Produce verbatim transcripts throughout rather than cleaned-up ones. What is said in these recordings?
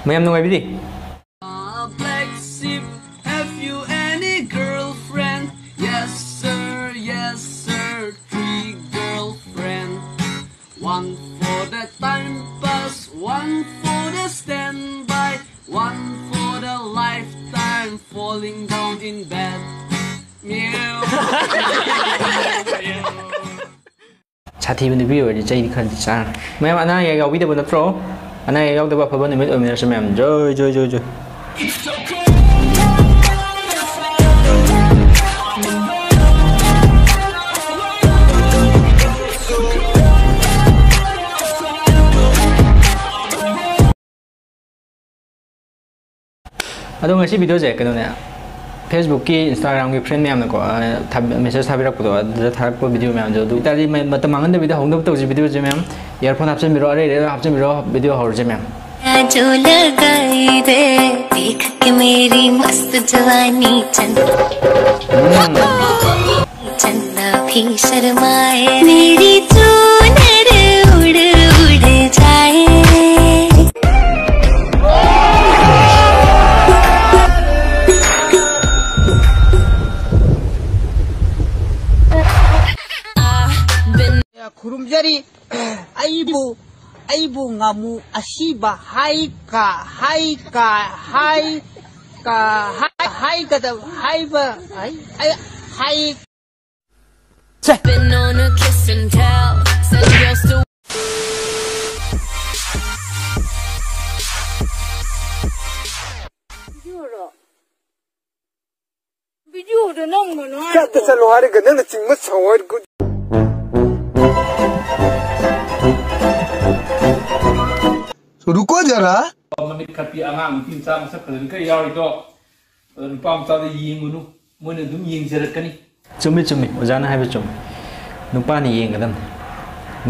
ꯃꯌꯥꯝ ꯅꯨꯡꯉꯥꯏꯕꯤꯗꯤ? A black sheep, have you any girlfriend? Yes sir, yes sir, three girlfriend. One for the time pass, one for the standby, one for the lifetime falling down in bed. Meow. ꯁꯥꯊꯤꯕ ꯅꯨꯄꯤ ꯑꯣꯏꯔꯗꯤ ꯆꯩꯗꯤ ꯈꯔꯗꯤ ꯆꯥꯔꯅꯤ꯫ ꯃꯌꯥꯝ ꯑꯅꯥ ꯑꯌꯦꯛ ꯌꯥꯎꯕꯤꯗꯕ ꯅꯠꯇ꯭ꯔꯣ? ꯑꯅꯥ ꯑꯌꯦꯛ ꯌꯥꯎꯗꯕ ꯑꯐꯕ ꯅꯨꯃꯤꯠ ꯑꯣꯏꯃꯤꯟꯅꯔꯁꯤ ꯃꯌꯥꯝ꯫ ꯖꯣꯏ ꯖꯣꯏ ꯖꯣꯏ ꯖꯣꯏ꯫ ꯑꯗꯣ ꯉꯁꯤ ꯚꯤꯗꯤꯑꯣꯁꯦ ꯀꯩꯅꯣꯅꯦ, ꯐꯦꯁꯕꯨꯛꯀꯤ, ꯏꯟꯁꯇꯥꯒ꯭ꯔꯥꯝꯒꯤ ꯐ꯭ꯔꯦꯟ ꯃꯌꯥꯝꯅꯀꯣ, ꯃꯦꯁꯦꯖ ꯊꯥꯕꯤꯔꯛꯄꯗꯣ, ꯑꯗꯨꯗ ꯊꯥꯔꯛꯄ ꯚꯤꯗꯤꯑꯣ ꯃꯌꯥꯝꯗꯣ꯫ ꯑꯗꯨ ꯑꯣꯏꯇꯥꯔꯗꯤ ꯃ- ꯃꯇꯝ ꯃꯥꯡꯍꯟꯗꯕꯤꯗ ꯍꯧꯅꯕ ꯇꯧꯁꯤ ꯚꯤꯗꯤꯑꯣꯁꯦ ꯃꯌꯥꯝ꯫ ꯏꯌꯥꯔꯐꯣꯟ ꯍꯥꯞꯆꯤꯟꯕꯤꯔꯣ, ꯑꯔꯩ ꯑꯔꯩꯕ ꯍꯥꯞꯆꯤꯟꯕꯤꯔꯣ, ꯚꯤꯗꯤꯑꯣ ꯍꯧꯔꯁꯦ ꯃꯌꯥꯝ꯫ जो लगाई दे देख के मेरी मस्त जवानी चंद चंदा भी शर्माए मेरी चूनर उड़ उड़ जाए। ꯈꯨꯔꯨꯝꯖꯔꯤ꯫ ꯑꯩꯕꯨ ꯑꯩꯕꯨ ꯉꯥꯃꯨ ꯑꯁꯤꯕ ꯍꯥꯏꯀ ꯍꯥꯏꯀ ꯍꯥꯏꯀ ꯍꯥꯏ- ꯍꯥꯏꯒꯗꯕ ꯍꯥꯏꯕ ꯍꯥꯏ- ꯍꯥꯏ- ꯍꯥꯏ- Been on a kiss and tell. Said the girl still ꯆꯠꯇ ꯆꯠꯂꯣ ꯍꯥꯏꯔꯒ ꯅꯪꯅ ꯆꯤꯡꯕ ꯁꯥꯎ ꯍꯥꯏꯔꯒ꯫ ꯔꯨꯀꯣ ꯖꯔꯥ꯫ ꯃꯃꯤꯠ ꯈꯠꯄꯤ ꯑꯉꯥꯡ ꯅꯨꯄꯤ ꯃꯆꯥ ꯃꯁꯛ ꯐꯖꯕꯤ ꯈꯔ ꯌꯥꯎꯔꯤꯗꯣ, ꯑꯗꯣ ꯅꯨꯄꯥ ꯃꯆꯥꯗ ꯌꯦꯡꯉꯨꯅꯨ, ꯃꯣꯏꯅ ꯑꯗꯨꯝ ꯌꯦꯡꯖꯔꯛꯀꯅꯤ꯫ ꯆꯨꯝꯃꯤ, ꯆꯨꯝꯃꯤ, ꯑꯣꯖꯥꯅ ꯍꯥꯏꯕ ꯆꯨꯝꯃꯤ꯫ ꯅꯨꯄꯥꯅ ꯌꯦꯡꯒꯗꯕꯅꯤ꯫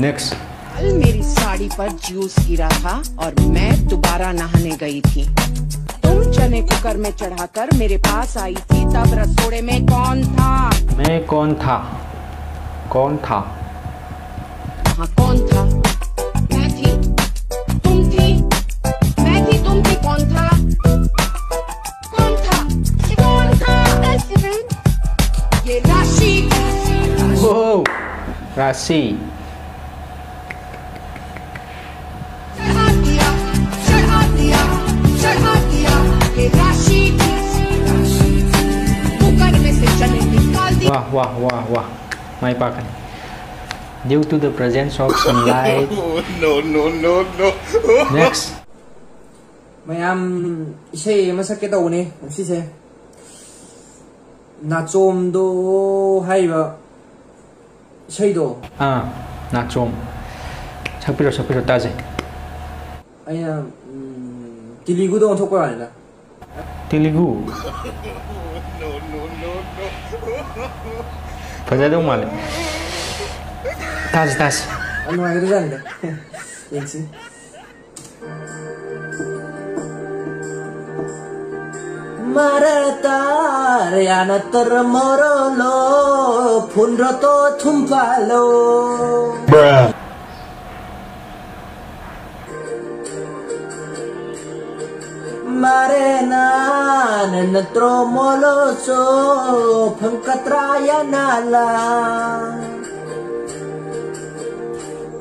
Next. कल मेरी साड़ी पर जूस गिरा था और मैं दोबारा नहाने गई थी। तुम चने कुकर में चढ़ाकर मेरे पास आई थी, तब रसोड़े में कौन था? मैं कौन था? कौन था? हाँ, कौन था? मैं थी। तुम थी। मैं थी, तुम ꯑꯁꯤ꯫ ꯋꯥ, ꯋꯥ, ꯋꯥ, ꯋꯥ꯫ ꯃꯥꯏ ꯄꯥꯛꯀꯅꯤ꯫ Due to the presence of sunlight. No, no, no, no. Next. ꯃꯌꯥꯝ, ꯏꯁꯩ ꯑꯃ ꯁꯛꯀꯦ ꯇꯧꯕꯅꯤ ꯉꯁꯤꯁꯦ꯫ ꯅꯥꯆꯣꯝꯗꯣ ꯍꯥꯏꯔꯤꯕ ꯏꯁꯩꯗꯣ꯫ ꯑꯥ, ꯅꯥꯆꯣꯝ꯫ ꯁꯛꯄꯤꯔꯣ, ꯁꯛꯄꯤꯔꯣ, ꯇꯥꯖꯩ꯫ ꯑꯩꯅ, ꯎꯝ, ꯇꯤꯂꯤꯒꯨꯗ ꯑꯣꯟꯊꯣꯛꯄ ꯋꯥꯅꯤꯗ꯫ ꯇꯤꯂꯤꯒꯨ? ꯐꯖꯗꯧ ꯃꯥꯜꯂꯦ꯫ ꯇꯥꯁꯤ, ꯇꯥꯁꯤ꯫ ꯌꯥꯝ ꯅꯨꯡꯉꯥꯏꯒꯗꯧꯖꯥꯠꯅꯤꯗ꯫ ꯌꯦꯡꯁꯤ꯫ Maratar yanatar morolo phunroto thumpalo. Bruh. Marena nenatro moloso phangkatraya nala.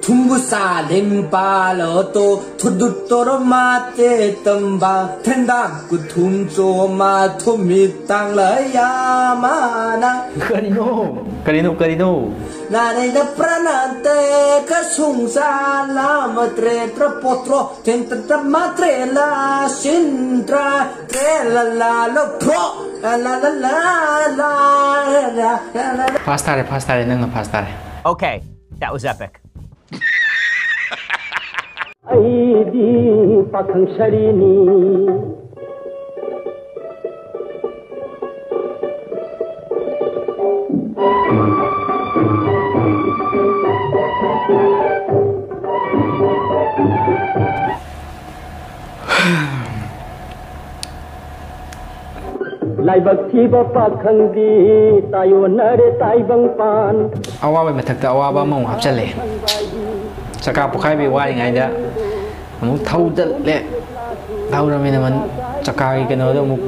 Thumbu salim palo to thudut toro mate tamba thendam kuthum cho ma thumit tang la ya mana. ꯀꯔꯤꯅꯣ? ꯀꯔꯤꯅꯣ? ꯀꯔꯤꯅꯣ? Nane da pranante kasung sa la matre tra potro tenta matre la sintra tre la la lo pro la la la la la. Pass ꯇꯥꯔꯦ, pass ꯇꯥꯔꯦ, ꯅꯪꯅ pass ꯇꯥꯔꯦ꯫ Okay, that was epic. ꯑꯩꯗꯤ ꯄꯥꯈꯪ ꯁꯔꯤꯅꯤ꯫ ꯂꯥꯏꯕꯛ ꯊꯤꯕ ꯄꯥꯈꯪꯗꯤ ꯇꯥꯏꯌꯣꯟꯅꯔꯦ ꯇꯥꯏꯕꯪ ꯄꯥꯟ꯫ ꯑꯋꯥꯕꯒꯤ ꯃꯊꯛꯇ ꯑꯋꯥꯕ ꯑꯃꯃꯨꯛ ꯍꯥꯞꯆꯜꯂꯦ꯫ ꯆꯀꯥ ꯄꯣꯛꯈꯥꯏꯕꯒꯤ ꯋꯥꯔꯤꯉꯩꯗ ꯑꯃꯨꯛ ꯊꯧꯗꯠꯂꯦ꯫ ꯊꯧꯔꯃꯤꯅ ꯃꯟ-, ꯆꯀꯥꯒꯤ ꯀꯩꯅꯣꯗꯣ ꯑꯃꯨꯛ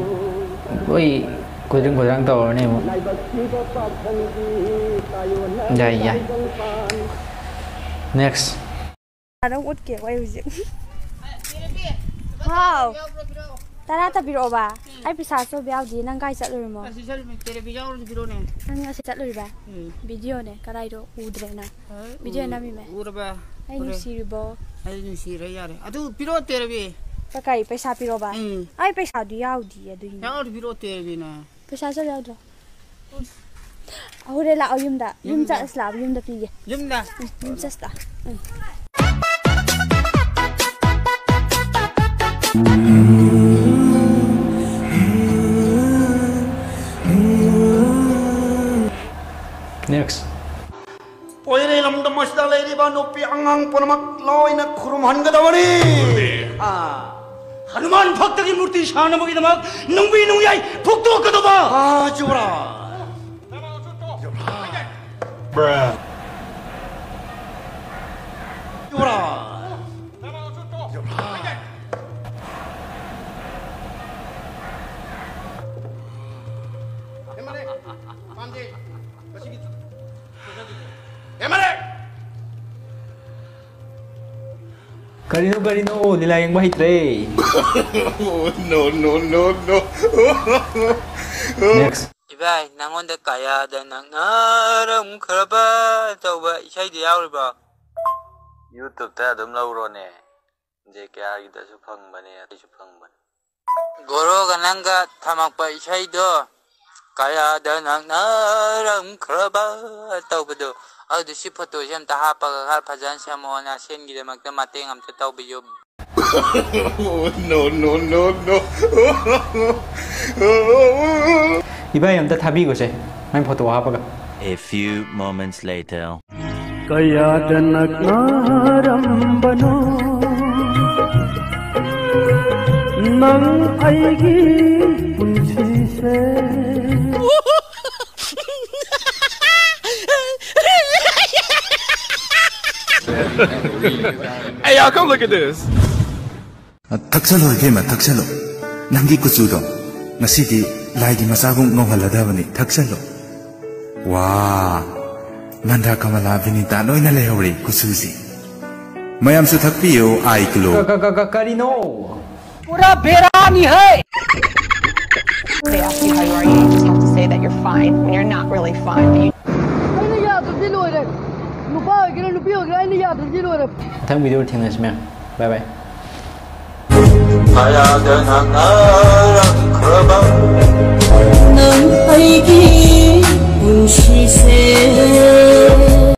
ꯂꯣꯏ ꯈꯨꯗ꯭ꯔꯤꯡ ꯈꯨꯗ꯭ꯔꯥꯡ ꯇꯧꯔꯅꯤ ꯑꯃꯨꯛ꯫ ꯌꯥꯏ, ꯌꯥꯏ꯫ Next꯫ ꯑꯗꯨꯝ ꯎꯠꯀꯦ ꯑꯩ ꯍꯧꯖꯤꯛ꯫ ꯍꯥꯎ꯫ ꯇꯔꯥ ꯇ ꯄꯤꯔꯛꯑꯣꯕ꯫ ꯑꯩ ꯄꯩꯁꯥ ꯑꯆꯧꯕ ꯌꯥꯎꯗꯤꯌꯦ꯫ ꯅꯪ ꯀꯥꯏ ꯆꯠꯂꯨꯔꯤꯃꯣ? ꯑꯁꯤ ꯆꯠꯂꯨꯃꯤ, ꯇꯦꯔꯦꯕꯤ ꯌꯥꯎꯔꯗꯤ ꯄꯤꯔꯛꯑꯣꯅꯦ꯫ ꯅꯪ ꯑꯁꯤ ꯆꯠꯂꯨꯔꯤꯕ? ꯎꯝ꯫ Video ꯅꯦ꯫ ꯀꯗꯥꯏꯗꯣ ꯎꯗ꯭ꯔꯦ ꯅꯪ? ꯍꯣꯏ, video ꯎ-, ꯅꯝꯃꯤꯃꯦ꯫ ꯎꯔꯕ? ꯑꯩ ꯎꯔꯦ꯫ ꯅꯨꯡꯁꯤꯔꯤꯕꯣ? ꯑꯩ ꯅꯨꯡꯁꯤꯔꯦ, ꯌꯥꯔꯦ꯫ ꯑꯗꯨ ꯄꯤꯔꯛꯑꯣ, ꯇꯦꯔꯦꯕꯤ꯫ ꯀꯩ ꯄꯩꯁꯥ ꯄꯤꯔꯛꯑꯣꯕ? ꯎꯝ꯫ ꯑꯩ ꯄꯩꯁꯥꯗꯨ ꯌꯥꯎꯗꯤꯌꯦ ꯑꯗꯨꯏꯅꯦ꯫ ꯌꯥꯎꯔꯗꯤ ꯄꯤꯔꯛꯑꯣ, ꯇꯦꯔꯦꯕꯤꯅ꯫ ꯄꯩꯁꯥ ꯑꯆꯧꯕ ꯌꯥꯎꯗ꯭ꯔꯣ? ꯍꯣꯔꯦꯟ ꯂꯥꯛꯑꯣ ꯌꯨꯝꯗ꯫ ꯌꯨꯝ ꯌꯨꯝꯗ꯫ ꯆꯠꯂꯁꯤ ꯂꯥꯛꯑꯣ, ꯌꯨꯝꯗ ꯄꯤꯒꯦ꯫ ꯌꯨꯝꯗ꯫ ꯎꯝ, ꯌꯨꯝ ꯆꯠꯁꯤ ꯂꯥꯛꯑꯣ꯫ ꯎꯝ꯫ Next꯫ ꯄꯣꯏꯔꯦ ꯂꯝꯗꯝ ꯑꯁꯤꯗ ꯂꯩꯔꯤꯕ ꯅꯨꯄꯤ ꯑꯉꯥꯡ ꯄꯨꯝꯅꯃꯛ ꯂꯣꯏꯅ ꯈꯨꯔꯨꯝꯍꯟꯒꯗꯕꯅꯤ꯫ ꯑꯥ꯫ ꯍꯅꯨꯃꯥꯟ ꯚꯛꯇꯒꯤ ꯃꯨꯔꯇꯤ ꯁꯥꯅꯕꯒꯤꯗꯃꯛ ꯅꯨꯡꯕꯤ ꯅꯨꯡꯌꯥꯏ ꯐꯨꯛꯇꯣꯛꯀꯗꯕ꯫ ꯑꯥ, ꯌꯨꯕꯔꯥꯖ꯫ ꯌꯨꯕꯔꯥꯖ꯫ ꯌꯨꯕꯔꯥꯖ꯫ ꯄꯥꯝꯗꯦ꯫ ꯃꯁꯤꯒꯤ ꯀꯔꯤꯅꯣ, ꯀꯔꯤꯅꯣ? ꯂꯤꯂꯥ ꯌꯦꯡꯕ ꯍꯩꯇ꯭ꯔꯦ꯫ No, no, no, no. Next꯫ ꯏꯕꯥꯏ, ꯅꯪꯉꯣꯟꯗ ꯀꯌꯥꯗ ꯅꯛꯅꯔꯝꯈ꯭ꯔꯕ ꯇꯧꯕ ꯏꯁꯩꯗꯨ ꯌꯥꯎꯔꯤꯕꯣ? YouTube-ꯇ ꯑꯗꯨꯝ ꯂꯧꯔꯣꯅꯦ꯫ ꯖꯦ ꯀꯦ ꯑꯥꯔꯒꯤꯗꯁꯨ ꯐꯪꯕꯅꯦ, ꯑꯇꯩꯁꯨ ꯐꯪꯕꯅꯦ꯫ ꯒꯣꯔꯣꯒ ꯅꯪꯒ ꯊꯝꯃꯛꯄ ꯏꯁꯩꯗꯣ, ꯀꯌꯥꯗ ꯅꯛꯅꯔꯝꯈ꯭ꯔꯕ ꯇꯧꯕꯗꯣ, ꯑꯗꯨ ꯁꯤ photo-ꯁꯦ ꯑꯝꯇ ꯍꯥꯞꯄꯒ ꯈꯔ ꯐꯖꯅ ꯁꯦꯝꯃꯛꯑꯣꯅꯦ, ꯑꯁꯦꯟꯒꯤꯗꯃꯛꯇ ꯃꯇꯦꯡ ꯑꯝꯇ ꯇꯧꯕꯤꯌꯨ꯫ No, no, no, no. ꯏꯕꯥꯏ, ꯑꯝꯇ ꯊꯥꯕꯤꯈꯣꯁꯦ, ꯃꯥꯏ photo ꯍꯥꯞꯄꯒ꯫ A few moments later. ꯀꯌꯥꯗ ꯅꯛꯅꯔꯝꯕꯅꯣ ꯅꯪ ꯑꯩꯒꯤ ꯄꯨꯟꯁꯤꯁꯦ꯫ Hey, y'all, come look at this. ꯊꯛꯆꯜꯂꯣ ꯏꯕꯦꯝꯃ, ꯊꯛꯆꯜꯂꯣ꯫ ꯅꯪꯒꯤ ꯀꯨꯆꯨꯗꯣ ꯉꯁꯤꯗꯤ ꯂꯥꯏꯒꯤ ꯃꯆꯥꯒꯨꯝ ꯉꯧꯍꯜꯂꯗꯕꯅꯤ꯫ ꯊꯛꯆꯜꯂꯣ꯫ ꯋꯥ, ꯃꯟꯗꯥ ꯀꯃꯂꯥ ꯕꯤꯅꯤꯇꯥ ꯂꯣꯏꯅ ꯂꯩꯍꯧꯔꯦ ꯀꯨꯆꯨꯁꯤ꯫ ꯃꯌꯥꯝꯁꯨ ꯊꯛꯄꯤꯌꯨ ꯑꯥꯏ ꯒ꯭ꯂꯣ꯫ ꯀ- ꯀ- ꯀ- ꯀ- ꯀꯔꯤꯅꯣ? ꯄꯨꯔꯥ ꯕꯦꯔꯥꯅꯤ ꯍꯦ! They ask you how you are, you just have to say that you're fine when you're not really fine. But you ꯑꯩꯅ ꯌꯥꯗ꯭ꯔꯗꯤ ꯂꯣꯏꯔꯦ꯫ ꯅꯨꯄꯥ ꯑꯣꯏꯒꯦꯔꯥ ꯅꯨꯄꯤ ꯑꯣꯏꯒꯦꯔꯥ ꯑꯩꯅ ꯌꯥꯗ꯭ꯔꯗꯤ ꯂꯣꯏꯔꯦ꯫ ꯃꯊꯪ ꯚꯤꯗꯤꯑꯣꯗ ꯊꯦꯡꯅꯁꯤ ꯃꯌꯥꯝ꯫ ꯕꯥꯏ ꯕꯥꯏ꯫ ꯀꯌꯥꯗ ꯅꯪꯅ ꯔꯪꯈ꯭ꯔꯕ